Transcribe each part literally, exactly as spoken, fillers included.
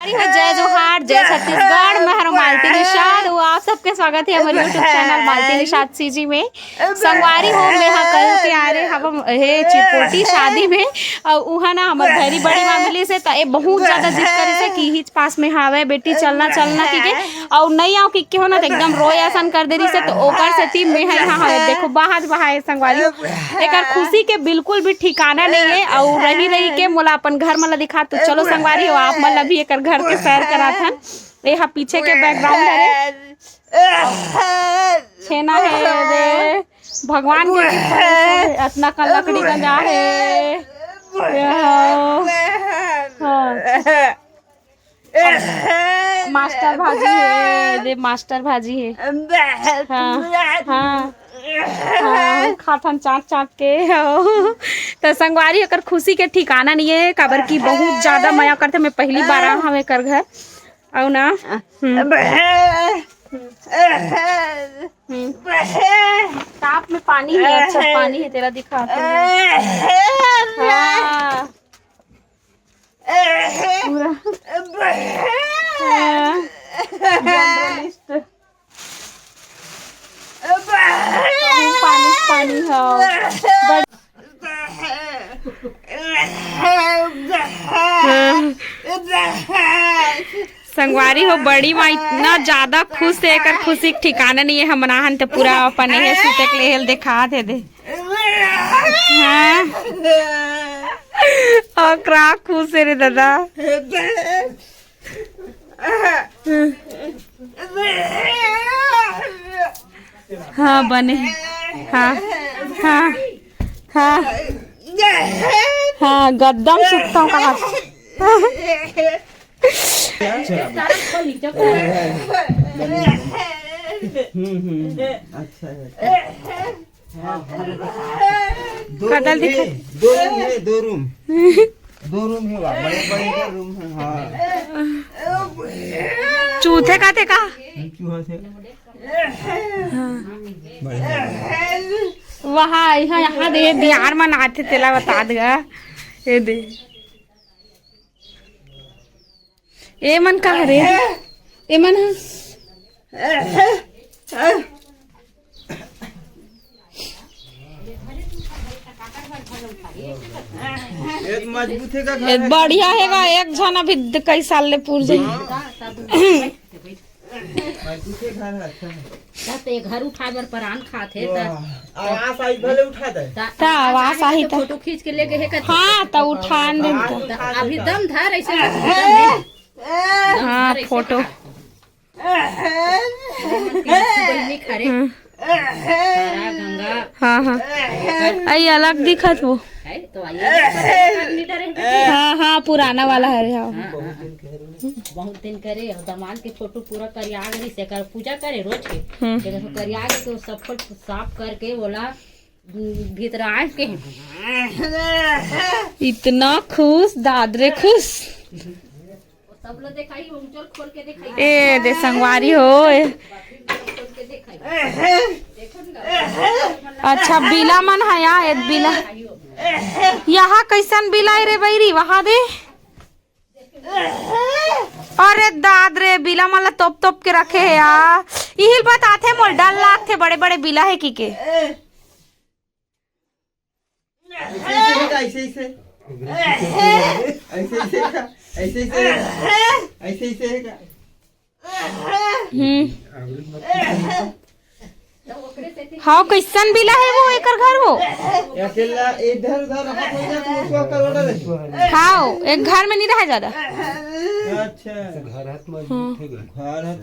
हो, जय जोहार, जय छत्तीसगढ़। मैं हरो मालती निषाद, अउ आप सबके स्वागत हे हमर YouTube channel Malti Nishad C G में। संगवारी हो, मैं हा कल के आ रे हवम हे चिरपोटी शादी में, अउ उहा ना हमर भैरी बड़ी माँ मिलिस हे, त ए बहुत ज्यादा जिद करिस हे कि इहीच पास में हावय बेटी, चलना, चलना, ठीक हे। अउ नइ आव कि के हो ना, त एकदम रोय असन कर दे रिहिस हे, त ओकर सेती मैं हा इहाँ हवय। देखो, बहात बहाए संगवारी हो, एकर खुशी के बिल्कुल भी ठिकाना नइ हे। अउ रही रही के मोला अपन घर मन ला दिखा, तो चलो संगवारी हो, आप मन ला भी एकर घर के सैर कराथन। ए हा पीछे के बैकग्राउंड हरे, छेना हे रे, भगवान के कृपा हे, अतना कन लकड़ी गंजा हे। ए हा, हाँ। मास्टर भाजी हे, दे मास्टर भाजी हे। हाँ, हाँ, हाँ, खाथन चाट चाट के। त संगवारी, एकर खुशी के ठिकाना नइ हे, काबर कि बहुत ज्यादा मया करथे। मैं पहली बार आए हवं एकर घर, अउ ना, हम्म। हम्म। ताप में पानी हे, अच्छा पानी हे, तेला दिखा। हाँ। पूरा। हाँ। जर्नलिस्ट। पानी, पानी हो। बड़- हाँ। संगवारी हो, बड़ी माँ इतना ज्यादा खुश हे, एकर खुशी के ठिकाना नइ हे। हमन आहन त पूरा अपन एहे सूते के लेहे ल देखात हे दे। हाँ। ओकरा खुश हे रे दादा। हाँ, बने हे। हाँ, हाँ, हाँ। हाँ, गद्दा म सुतथंव कहा। हम्म, हम्म, अच्छा है। दो कदल रूम दिखे। है, दो रूम है, दो रूम। दो रूम है, वाह, बड़े, बड़े का रूम है, हाँ। चूथे का थे का? चूहा से। हाँ। बढ़िया। वहाँ, यहाँ, यहाँ दे, बिहार में नाचे तेला बता देगा। ये दे। ए मन का हरे? ए मन ह? एक मजबूत हे का घर ए, है? बढ़िया हे गा, एक झन अभी द-, कई साल ले पूर जाही। मजबूत हे घर है, अच्छा है। तब तो ये घर उठाए बर परान खात हे, त वाह, आवास आई भले उठा दे। त त आवास आही त। फोटो खींच के ले गए हे कथे। हाँ, त उठान दे त। त अभी दम धर, ऐसे दम धर। हाँ, फोटो। बहिनी खा रे। हम्म। तारा, गंगा। हाँ, हाँ। आई अलग दिखत वो। है, तो आइए। हाँ, हाँ, पुराना वाला हरे, हाँ। हाँ, हाँ, हाँ। बहुत दिन करे, और दमाद के फोटो पूरा करिया गई, से कर पूजा करे रोज के। हम्म। फिर उसको करिया गई, तो सब कुछ साफ करके बोला, भीतर आए के। इतना खुश, दादरे खुश। सब लोग दिखाई, उज्जवल खोल के दिखाई। ए, दे संगवारी हो, ए। खोल के दिखाई। अच्छा, बिला मन है या, ए बिला। यहाँ कैसन बिला है रे बैरी, वहाँ दे। अरे दाद रे, बिला मन ला तोप तोप के रखे हे या। इहिल बताथे मोल डर लागथे, बड़े बड़े बिला हे की के। ऐसे, ऐसे, ऐसे, ऐसे। ऐसे, ऐसे, ऐसे, ऐसे, ऐसे, ऐसे, ऐसे। हम्म। हाँ, कैसन बिला हे वो, एकर घर वो? अकेला इधर उधर रहा कोई ना, तू उसको कर order है। हाँ, एक घर में नहीं रहा ज्यादा। अच्छा। घर हाथ में हाँ। घर हाथ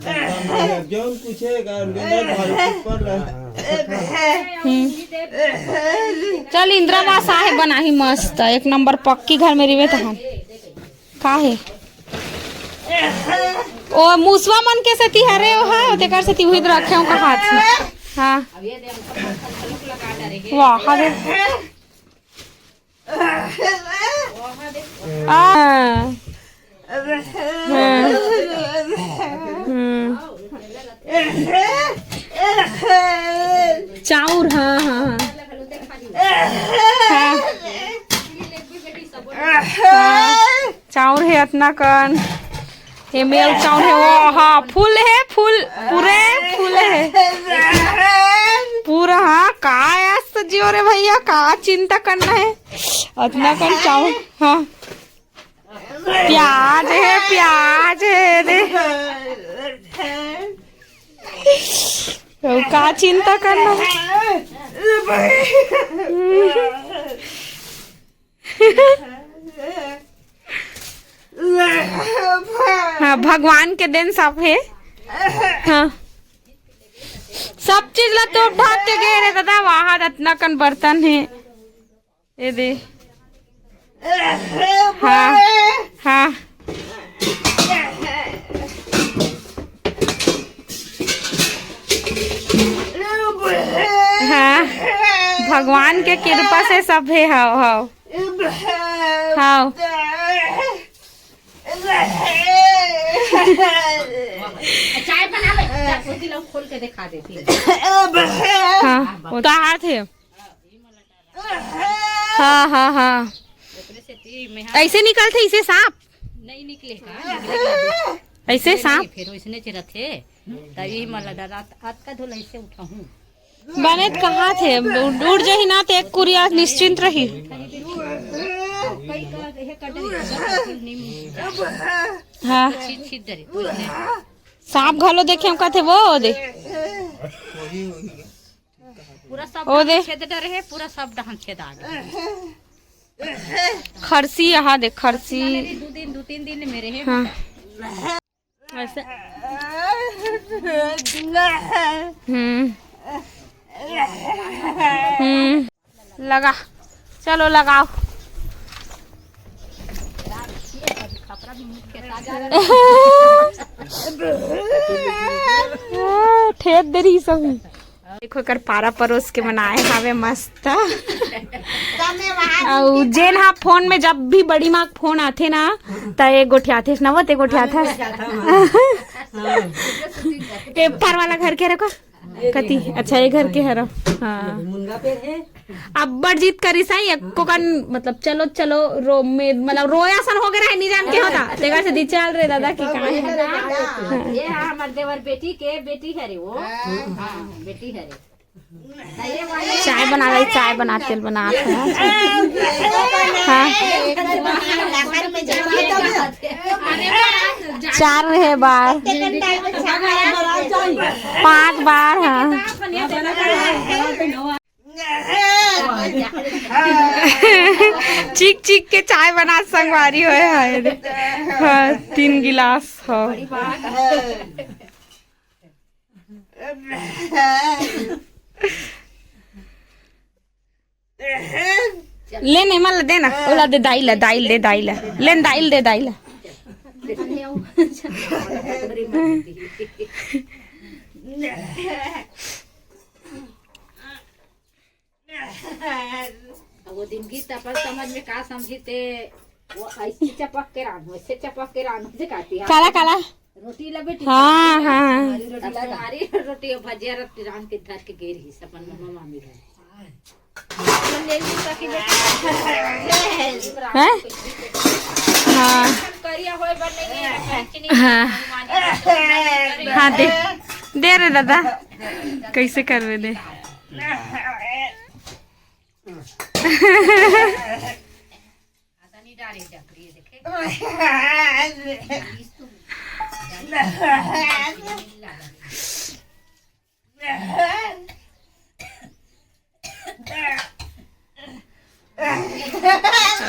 में जौन पूछेगा, घर ऊपर रहा। हम्म। चल, इंदिरा आवास आहे बनाही मस्त, एक नंबर पक्की घर में रिवे तहन। का हे? ओ, मुसवा मन के सेती हरे, ओ हा, तेकर सेती उहिद रखे हो का हाथ में। हाँ। वाह, हरे। आ। हाँ। हम्म। चाउर, हाँ, हाँ, हाँ। हाँ। हाँ, चाउर हे अतना कन। एमे अउ चाउर हे, वो, हाँ, full हे, full, पूरे full हे। पूरा, हाँ, का अस्त जियो रे भैया, का चिंता करना हे? अतना कन चाउर, हाँ। प्याज हे, प्याज हे रे। अउ का चिंता करना हे? हाँ, भगवान के देन सब हे। हाँ, सब चीज ला तो ढक के गे रे दादा, वहां अतना कन बर्तन हे। ये दे। हाँ, हाँ। हाँ, भगवान के कृपा से सब हे। हाव, हाव। हाव। चाय बनावे, जा, खोल के दिखा देती है। हाँ, वो तो हाथ है। हाँ, हाँ, हाँ। ओकरे सेती मैं हा ऐसे निकलथे, इसे सांप। नहीं निकले का? ऐसे नहीं, सांप। फिर वैसने च रथे। तभी मन लगा रात, रात का धुल ऐसे उठाहूँ। बने कहा थे, उड़, उड़ जाही ना, तो एक कुरिया निश्चिंत रही। कई का, ये कर दे, नहीं मिलता। हाँ। छीट, छीट दे रे, तो इसने सांप घलो देखे हम कहते वो दे। पूरा सब ओ दे। छेद डरे हे, पूरा सब डहन छेद आ गया। खरसी यहाँ दे, खरसी। दो दिन, दो तीन दिन मेरे हैं। हाँ। वैसे। हम्म। हम्म। लगा। चलो लगाओ। ठेत दे रही सभी। देखो, एकर पारा परोस के बनाए हावे मस्त। अउ जेन हा फोन में, जब भी बड़ी माँ के फोन आथे ना, त ए गोठियाथे ना, वो ते गोठियाथे। ए पार वाला घर के रखो। कति? अच्छा, ये घर के हरो। हाँ। मुनगा पेड़ है। अब्बड़ जिद करिस हे, एको कन, मतलब, चलो, चलो, रो, में, मतलब, रोया सन हो गए रहे, नहीं जान के होता। तेकर से दी चल रे दादा की कहाँ है? ये हाँ, हमार देवर बेटी के बेटी हरे वो। हाँ, बेटी हरे। चाय बना रही, चाय बना, तेल बना। हाँ। चार रहे बार, पांच बार, हाँ। चीख चीख के चाय बना संगवारी होए है। हाँ, तीन गिलास हो। ले नहीं, मला दे ना, ओला दे, दाई ला, दाई ले, दाई ला, ले न, दाई ले, दाई ला। वो दिन की तपल समझ में का समझी ते, वो ऐसे चपक के रान, वैसे चपक के रान, जे काटी। काला, काला। रोटी ला बेटी। हाँ, हाँ। हमारी रोटी ला, हमारी रोटी और भजिया रोटी रान के धर के गेर ही सपन मम्मा मामी घर। हैं? हाँ। हाँ। हाँ, दे, दे रे दादा, कैसे करवे दे।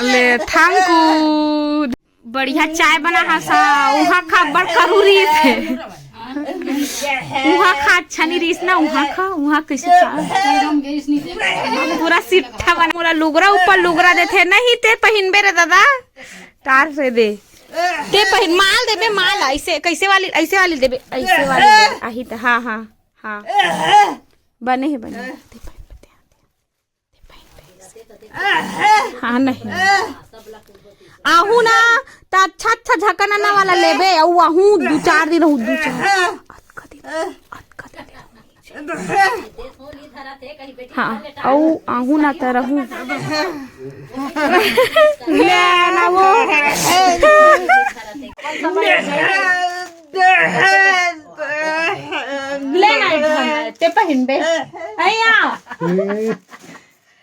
ले, thank you। बढ़िया चाय बना हस, उहाँ खा बड़ करू रहिस हे। उहाँ खा अच्छा नहीं रहिस ना, उहाँ खा, उहाँ कैसे खा? पूरा सिट्ठा बना, पूरा लुगरा ऊपर लुगरा देथे, नहीं ते पहिनबे रे दादा, तार से दे। ते पहिन, माल देबे, माल, ऐसे, कैसे वाली, ऐसे वाली देबे, ऐसे वाली देबे, आही त, हाँ, हाँ, हाँ। बने हे, बने हे। ते पहिन, ते पहिन, ते पहिन। हाँ, नहीं। आहू ना, त अच्छा, अच्छा झकनना वाला लेबे, अउ आहू दू चार दिन रहू, दू चार। अतका दिन, अतका दिन रहू। हाँ, अउ आहू ना त रहू। ले ना वो। ले ना एक ठन, ते पहिनबे। अइया।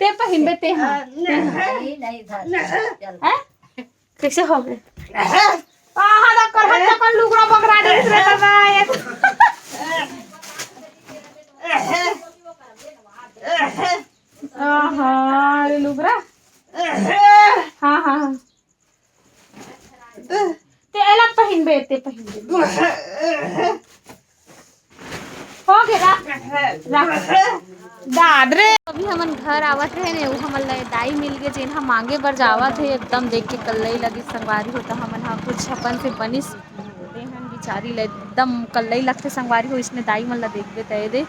ते पहिनबे, ते हाँ। हैं? कइसे हो गे? आहा, दा कर हत्ता कर लुगरा बगरा दे रे दादा, ये। आहा, रे लुगरा। हाँ, हाँ, हाँ। ते एला पहिनबे, ते पहिनबे। हो गे, रख, रख। दाद रे। अभी हमन घर आवत रहे ने, वो हमन ला दाई मिल गे, जेन ह मांगे बर जावत हे। एकदम देख के कल्लई लगिस संगवारी हो, त हमन ह कुछ अपन से बनिस, तेहन बिचारी ला एकदम कल्लई लगथे संगवारी हो। इसने दाई मन ला देखबे त ए दे।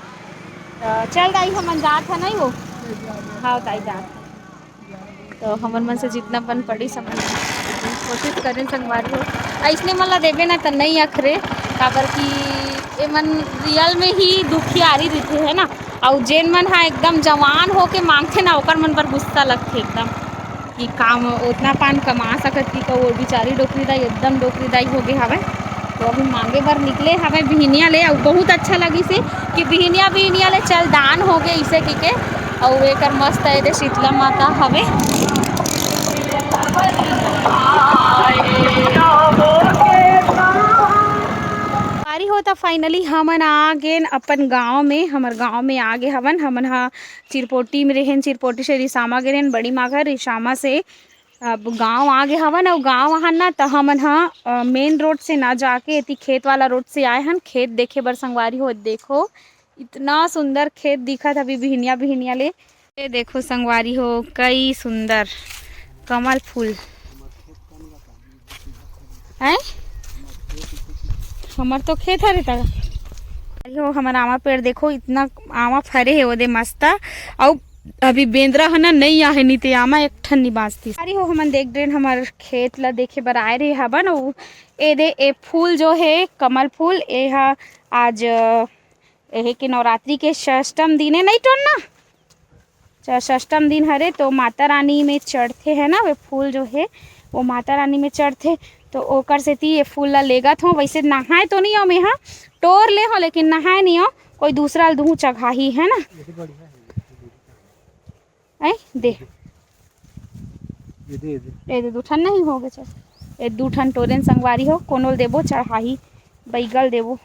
त चल दाई, हमन जात ह नहीं वो। हाँ दाई, जात ह। तो हमन मन से जितना बन पड़ी समझ कोशिश करें संगवारी हो। अइसने मन ला देबे ना त नहीं अखरे, काबर कि ए मन रियल में ही दुखियारी रहिथे, है ना। अउ जेन मन हा एकदम जवान होके मांगथे ना, ओकर मन पर गुस्सा लगथे एकदम कि काम ओतना पान कमा सकत कि, तो वो बिचारी डोकरी दाई एकदम डोकरी दाई हो गे हवय। तो अभी मांगे बर निकले हवय बिहिनिया ले, अउ बहुत अच्छा लगिस हे कि बिहिनिया बिहिनिया ले चल दान हो गे इसे कहिके। अउ एकर मस्त एदे शीतला माता हवे। संगवारी हो, त finally हमन आ गेन अपन गांव में। हमर गांव में आ गे हवन। हमन ह चिरपोटी में रहेन, चिरपोटी से रिसामा गे रहेन, बड़ी माँ घर रिसामा से अब गांव आ गे हवन। अउ गांव आहन ना, त हमन ह, अ, main road से ना जाके एती खेत वाला road से आए हन, खेत देखे बर संगवारी हो। देखो, इतना सुंदर खेत दिखत हवे बिहिनिया बिहिनिया ले। ये देखो संगवारी हो, कई सुंदर कमल फूल हैं। हमर तो खेत हरे त। अरे हो, हमर आमा पेड़ देखो, इतना आमा फरे हे ओदे मस्त। अउ अभी बेंदरा ह ना नई आहे, नी ते आमा एक ठन नी बांचतिस। अरे हो, हमन देख ड्रेन हमर खेत ला देखे बर आए रहे हवन। अउ ए दे, ए फूल जो हे कमल फूल, ए हा आज, अ, एहे के नवरात्रि के षष्टम दिन हे, नहीं टोरना? च-, षष्टम दिन हरे तो माता रानी में चढ़थे, है ना, वे फूल जो हे वो माता रानी में चढ़थे। तो ओकर सेती ये फूल ला लेगत हो। वैसे नहाए तो नहीं हो, मैं हा टोर ले हो, लेकिन नहाए नहीं हो, कोई दूसरा ल दूहूँ चघाही, है ना। ऐ दे, ये दे, ये दे। ए दे, दू ठन नहीं हो गे, चल। ए दू ठन टोरेन संगवारी हो, कोनो ल देबो, चढ़ाही, बैगल देबो,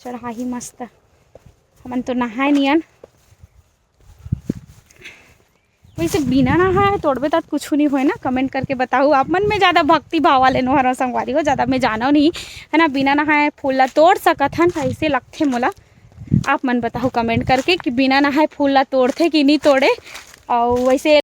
चढ़ाही मस्त। हमन तो नहाए नियन। वैसे बिना नहाए तोड़बे त कुछ नहीं होए ना, comment करके बताओ। आप मन में ज्यादा भक्ति भाव वाले नोहर संगवारी हो, ज्यादा मैं जानो नहीं, है ना। बिना नहाए फूल ला तोड़ सकत हन, ऐसे लगथे मोला। आप मन बताओ comment करके कि बिना नहाए फूल ला तोड़थे कि नहीं तोड़े। और वैसे